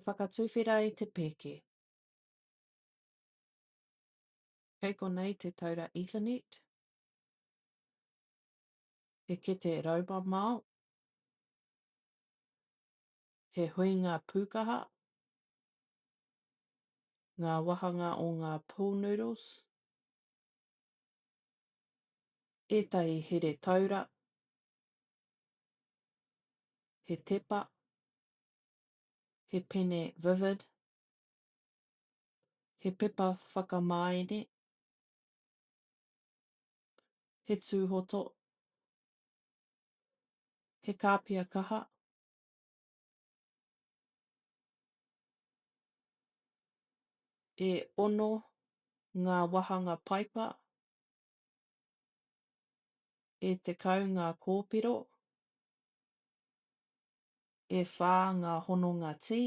Whakatuwhera i te pēke. Kei konei te taura Ethernet. He kete raumamao. He huinga pūkaha. Ngā wahanga o ngā pool noodles. Ētahi here taura. He tepa. He pene vivid. He pepa whakamāene. He tūhoto. He kāpia kaha. E ono ngā wahanga paipa. E 10 ngā kōpiro. E whā ngā hononga tī.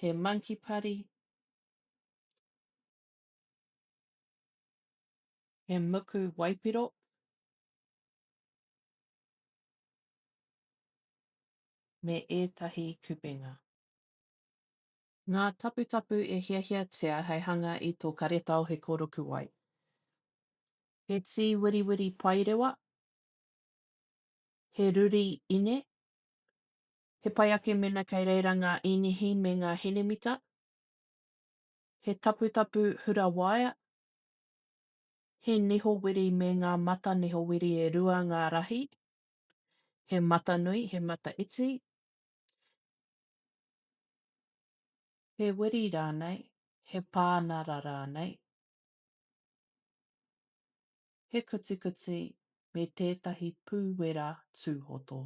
He monkey pari. He muku waipiro. Me ētahi kupenga. Ngā taputapu e hiahiatia hei hanga i tō karetao hiko rukuwai. He tī wiriwiri paerewa. He ruri ine. He pai ake mena kei reira ngā īnihi me ngā henemita. He taputapu hura waea. He niho wiri me ngā mata niho wiri e rua ngā rahi. He mata nui, he mata iti. He wiri rānei, he pānara rānei. He kutikuti me tētahi pūwera tūhoto.